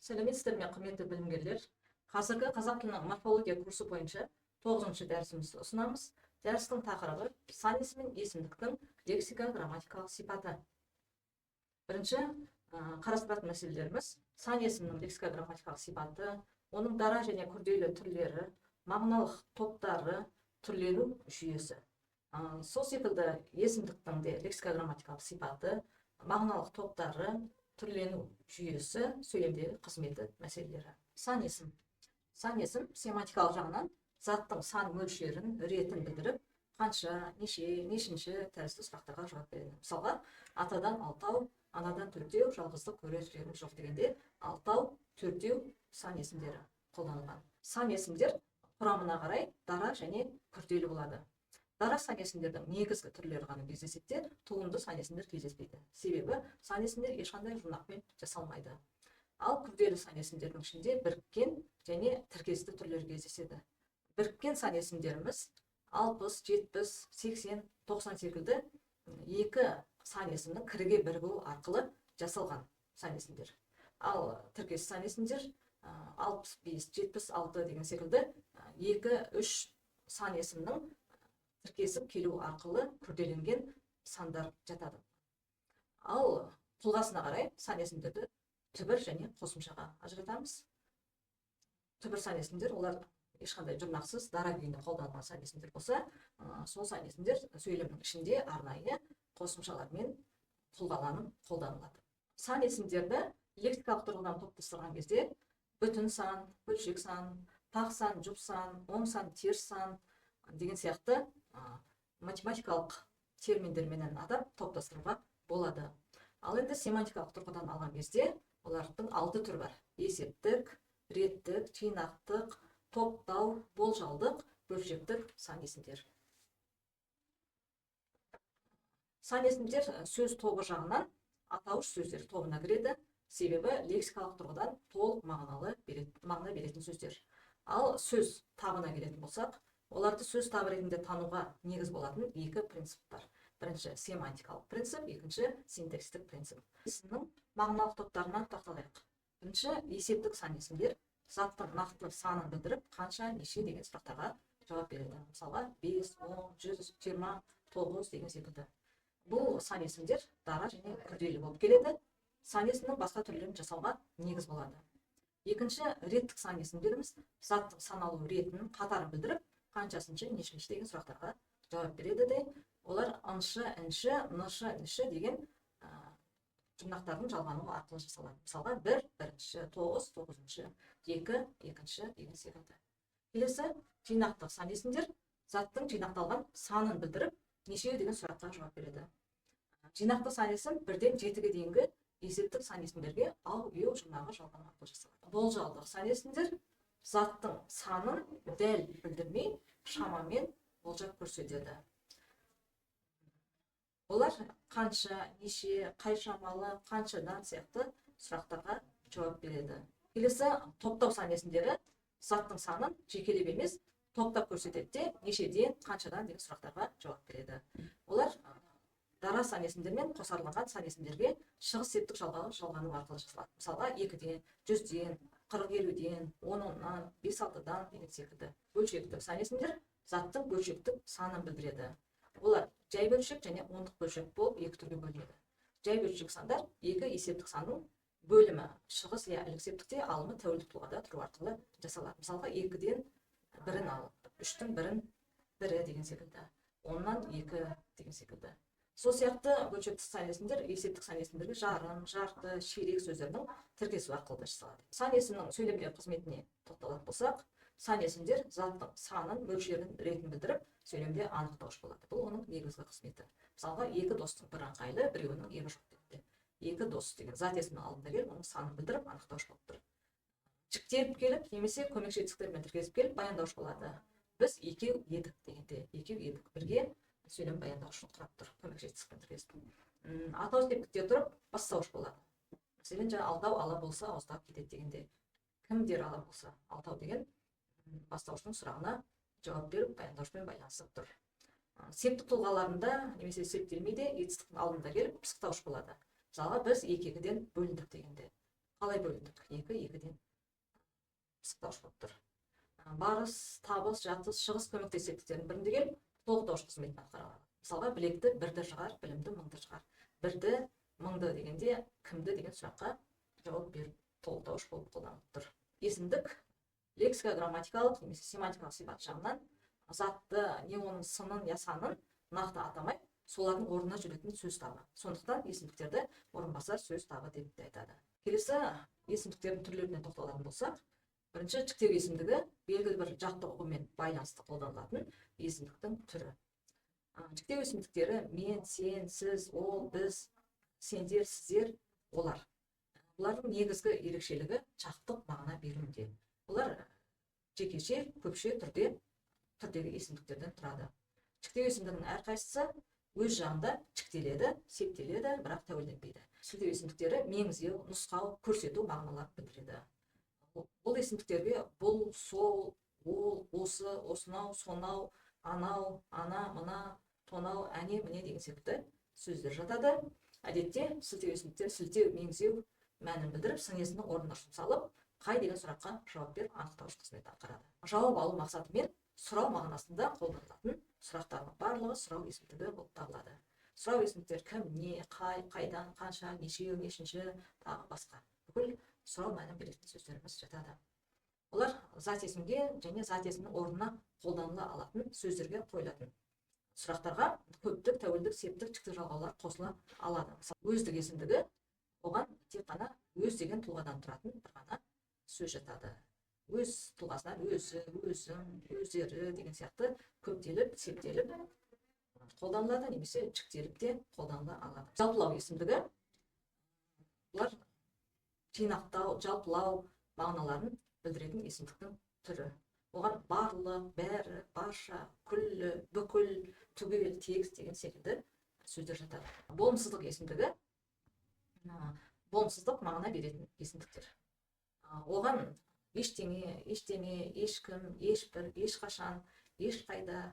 Сәлеметсіздер ме, құрметті білімгерлер! Қазіргі қазақ тілінің морфология курсы бойынша 9-шы дәрісімізді ұсынамыз. Дәрістің тақырыбы: сан есім мен есімдіктің лексика грамматикалық сипаты. Бірінші қарастыратын мәселелеріміз: сан есімнің лексика грамматикалық сипаты, оның дара және күрделі түрлері, мағыналық топтары, түрлену жүйесі. Сол секілді есімдіктің де лексика грамматикалық сипаты, мағыналық топтары, түрлену жүйесі, сөйлемдегі қызметі мәселелері. Сан есім. Сан есім семантикалық жағынан заттың сан мөлшерін, ретін білдіріп, қанша, неше, нешінші тәрізді сұрақтарға жауап береді. Мысалға, атадан алтау, анадан төртеу, жалғыздық көрер жерім жоқ дегенде алтау, төртеу сан есімдері қолданылған. Сан есімдер құрамына қарай дара және күрделі болады. Дара сан есімдердің негізгі түрлері ғана кездеседі де, туынды сан есімдер кездеспейді. Себебі сан есімдер ешқандай жұрнақпен жасалмайды. Ал күрделі сан есімдердің ішінде біріккен және тіркесті түрлер кездеседі. Біріккен сан есімдеріміз 60, 70, 80, 90 секілді екі сан есімнің кіріге бірігуі арқылы жасалған сан есімдер. Ал тіркесті сан есімдер 65, 76 деген секілді екі, үш сан есімнің тіркесіп келу арқылы күрделенген сандар жатады. Ал тұлғасына қарай сан есімдерді түбір және қосымшаға ажыратамыз. Түбір сан есімдер олар ешқандай жұрнақсыз дара күйінде қолданылған сан есімдер болса, сол сан есімдер сөйлемнің ішінде арнайы қосымшалармен тұлғаланып қолданылады. Сан есімдерді лексикалық тұрғыдан топтастырған кезде бүтін сан, бөлшек сан, тақ сан, жұп сан, оң сан, теріс сан деген сияқты математикалық терминдерменен атап топтастыруға болады. Ал енді семантикалық тұрғыдан алған кезде олардың 6 түрі бар: есептік, реттік, жинақтық, топтау, болжалдық, бөлшектік сан есімдер. Сан есімдер сөз тобы жағынан атауыш сөздер тобына кіреді, себебі лексикалық тұрғыдан толық мағына беретін сөздер. Ал сөз табына келетін болсақ, оларды сөз табы ретінде тануға негіз болатын екі принцип бар. Бірінші семантикалық принцип, екінші синтаксистік принцип. Есімнің мағыналық топтарына тоқталайық. Бірінші есептік сан есімдер заттың нақты санын білдіріп, қанша, неше деген сұрақтарға жауап береді. Мысалға, 5, 10, 100, 20, 9 деген секілді. Бұл сан есімдер дара және күрделі болып келеді. Сан есімнің басқа түрлерін жасауға негіз болады. Екінші реттік сан есімдеріміз заттың саналу ретін, қатарын білдіріп, қаншасыншы, нешінші деген сұрақтарға жауап береді де, олар ыншы, інші, нышы, ніші деген жұрнақтардың жалғануы арқылы жасалады. Мысалға, 1, бірінші, 9, тоғызыншы, 2, екінші деген секілді. Келесі жинақтық сан есімдер заттың жинақталған санын білдіріп, нешеу деген сұраққа жауап береді. Жинақтық сан есім 1-ден 7-ге дейінгі есептік сан есімдерге ау, еу жұрнағы жалғану арқылы жасалады. Болжалдық сан есімдер заттың санын дәл білдірмей, шамамен болжап көрсетеді. Олар қанша, неше, қай шамалы, қаншадан сияқты сұрақтарға жауап береді. Келесі топтау сан есімдері заттың санын жекелеп емес, топтап көрсетеді де, нешеден, қаншадан деген сұрақтарға жауап береді. Олар дара сан есімдермен қосарланған сан есімдерге шығыс септік жалғауы жалғану арқылы жасалады. Мысалға, 2-ден, 100-ден, 40 50-ден, 10 оннан, 5 алтыдан деген секілді. Бөлшектік сан есімдер заттың бөлшектік санын білдіреді. Олар жай бөлшек және ондық бөлшек болып екі түрге бөлінеді. Жай бөлшек сандар екі есептік санның бөлімі шығыс я ілік септікте, алымы тәуелдік тұлғада тұру арқылы жасалады. Мысалға, 2-ден бірін алып, 3-тің бірін бірі деген секілді, 10-нан 2 деген секілді. Сол сияқты бөлшектік сан есімдер есептік сан есімдерге жарым, жарты, ширек сөздерінің тіркесуі арқылы да жасалады. Сан есімнің сөйлемдегі қызметіне тоқталатын болсақ, сан есімдер заттың санын, мөлшерін, ретін білдіріп, сөйлемде анықтауыш болады. Бұл оның негізгі қызметі. Мысалға, екі достың бірі ыңғайлы, біреуінің ебі жоқ дегенде. Екі дос деген зат есімнің алдында келіп, оның санын білдіріп, анықтауыш болып тұр. Жіктеліп келіп, немесе көмекші етістіктермен тіркесіп келіп, баяндауыш болады. Біз екеу едік дегенде, екеу едік бірге сөйлем баяндауышын құрап тұр, көмекші етістікпен тіркесіп. Атау септікте тұрып, бастауыш болады. Мәселен, жаңа алтау ала болса, ауыздап кетеді дегенде, кімдер ала болса, алтау деген бастауыштың сұрағына жауап беріп, баяндаушымен байланысып тұр. Септік тұлғаларында немесе септелмейде етістіктің алдында келіп пысықтауыш болады. Мысалға, біз екі екіден бөліндік дегенде қалай бөліндік? Екі екіден пысықтауыш болып тұр. Барыс, табыс, жатыс, шығыс көмектес септіктердің бірінде келіп толықтауыш қызметін атқарады. Мысалға, білекті бірді жығар, білімді мыңды жығар. Бірді, мыңды дегенде кімді деген сұраққа жауап беріп, толықтауыш болып қолданылып тұр. Есімдік лексика грамматикалық немесе семантикалық сипат жағынан затты, не оның сынын, я санын нақты атамай, солардың орнына жүретін сөз табы. Сондықтан есімдіктерді орынбасар сөз табы деп те айтады. Келесі есімдіктердің түрлеріне тоқталатын болсақ, бірінші жіктеу есімдігі белгілі бір жаттық ұғыммен байланысты қолданылатын есімдіктің түрі. Жіктеу есімдіктері: мен, сен, сіз, ол, біз, сендер, сіздер, олар. Бұлардың негізгі ерекшелігі жақтық мағына беруінде. Бұлар жекеше, көпше түрдегі есімдіктерден тұрады. Жіктеу есімдігінің әрқайсысы өз жағында жіктеледі, септеледі, бірақ тәуелденбейді. Сілтеу есімдіктері меңзеу, нұсқау, көрсету мағыналарын білдіреді. Бұл есімдіктерге бұл, сол, ол, осы, осынау, сонау, анау, ана, мына, тонау, әне, міне деген секілді сөздер жатады. Әдетте сілтеу есімдіктер сілтеу, меңзеу мәнін білдіріп, сын есімнің орнына жұмсалып, қай деген сұраққа жауап беріп, анықтауыш қызмет атқарады. Жауап алу мақсатымен сұрау мағынасында қолданылатын сұрақтардың барлығы сұрау есімдігі болып табылады. Сұрау есімдіктер: кім, не, қай, қайдан, қанша, нешеу, нешінші, тағы басқа бүкіл сұрау мәнін беретін сөздеріміз жатады. Олар зат есімге және зат есімнің орнына қолданыла алатын сөздерге қойылатын сұрақтарға көптік, тәуелдік, септік, жіктік жалғаулар қосыла алады. Мысалы, өздік есімдігі, оған тек қана өз деген тұлғадан тұратын бір ғана сөз жатады. Өз тұлғасынан өзі, өзің, өздері деген сияқты көптеліп, септеліп қолданылады немесе жіктеліп те қолданыла алады. Жалпылау есімдігі, бұлар жинақтау, жалпылау мағыналарын білдіретін есімдіктің түрі. Оған барлық, бәрі, барша, күллі, бүкіл, түгел, тегіс деген секілді сөздер жатады. Болымсыздық есімдігі, болымсыздық мағына беретін есімдіктер. Оған ештеңе, ештеме, ешкім, ешбір, ешқашан, ешқайда,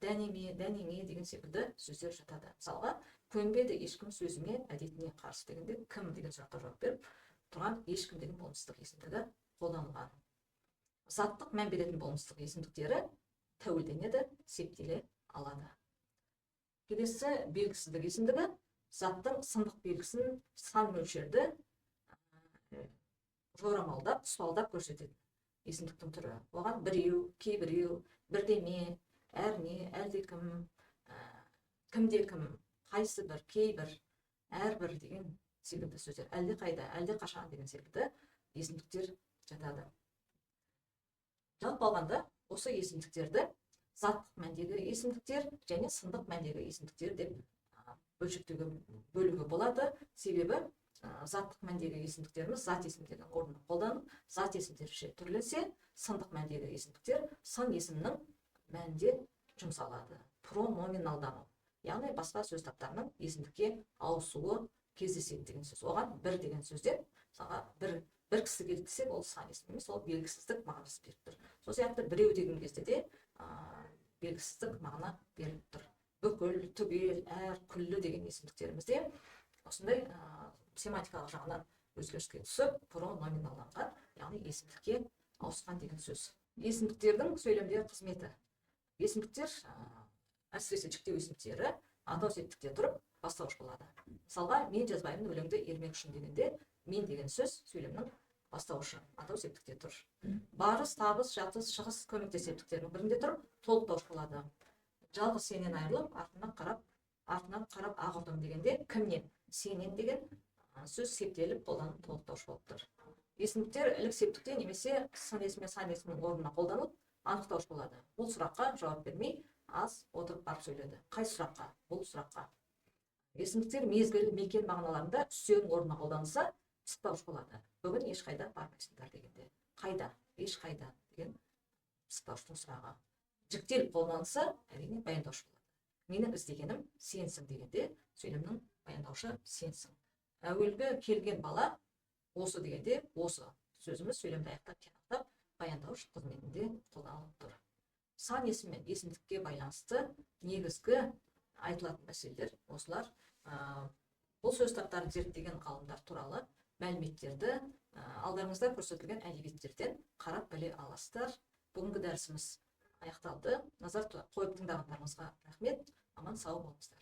дәнеме, дәнеңе деген секілді сөздер жатады. Мысалға, көнбеді ешкім сөзіме, әдетіне қарсы дегенде кім деген сұраққа жауап беріп тұрған ешкім деген болымсыздық есімдігі қолданылған. Заттық мән беретін болымсыздық есімдіктері тәуелденеді, септеле алады. Келесі белгісіздік есімдігі, заттың сындық белгісін, сан мөлшерді жорамалдап, тұспалдап көрсететін есімдіктің түрі. Оған біреу, кейбіреу, бірдеме, әрне, әлдекім, кімде кім, қайсы бір, кейбір, әрбір деген секілді сөздер, әлдеқайда, әлдеқашан деген секілді есімдіктер жатады. Жалпы алғанда, осы есімдіктерді заттық мәндегі есімдіктер және сындық мәндегі есімдіктер деп бөлшектеуге, бөлуге болады. Себебі заттық мәндегі есімдіктеріміз зат есімдердің орнына қолданып, зат есімдерше түрленсе, сындық мәндегі есімдіктер сын есімнің мәнінде жұмсалады. Прономиналдану, яғни басқа сөз таптарының есімдікке ауысуы кездеседі деген сөз. Оған бір деген сөзден, мысалға, бір кісі келді десек, ол сан есім емес, ол белгісіздік мағынасын беріп тұр. Сол сияқты біреу деген кезде де белгісіздік мағына беріліп тұр. Бүкіл, түгел, әр, күллі деген есімдіктерімізде осындай семантикалық жағынан өзгеріске түсіп, прономиналданған, яғни есімдікке ауысқан деген сөз. Есімдіктердің сөйлемде қызметі. Есімдіктер, әсіресе жіктеу есімдіктері, атау септікте тұрып бастауыш болады. Мысалға, мен жазбаймын өлеңді ермек үшін дегенде мен деген сөз сөйлемнің бастауышы, атау септікте тұр. Барыс, табыс, жатыс, шығыс көмектес септіктерінің бірінде тұрып толықтауыш болады. Жалғыз сенен айырылып, артынан қарап ақ ұрдым дегенде кімнен, сенен деген сөз септеліп қолданып, толықтауыш болып тұр. Есімдіктер ілік септікте немесе сын есім мен сан есімнің орнына қолданылып, анықтауыш болады. Бұл сұраққа жауап бермей, аз отырып барып сөйледі. Қай сұраққа? Бұл сұраққа. Есімдіктер мезгіл, мекен мағыналарында үстеудің орнына қолданылса, пысықтауыш болады. Бүгін ешқайда бармайсыңдар дегенде қайда, ешқайда деген пысықтауыштың сұрағы. Жіктеліп қолданылса, әрине, баяндауыш болады. Менің іздегенім сенсің дегенде сөйлемнің баяндауышы сенсің. Әуелгі келген бала осы дегенде осы сөзіміз сөйлемді аяқтап, тиянақтап, баяндауыш қызметінде қолданылып тұр. Сан есім мен есімдікке байланысты негізгі айтылатын мәселелер осылар. Бұл сөз таптарын зерттеген ғалымдар туралы мәліметтерді алдарыңызда көрсетілген әдебиеттерден қарап біле аласыздар. Бүгінгі дәрісіміз аяқталды. Назар қойып тыңдағандарыңызға рахмет. Аман сау болыңыздар.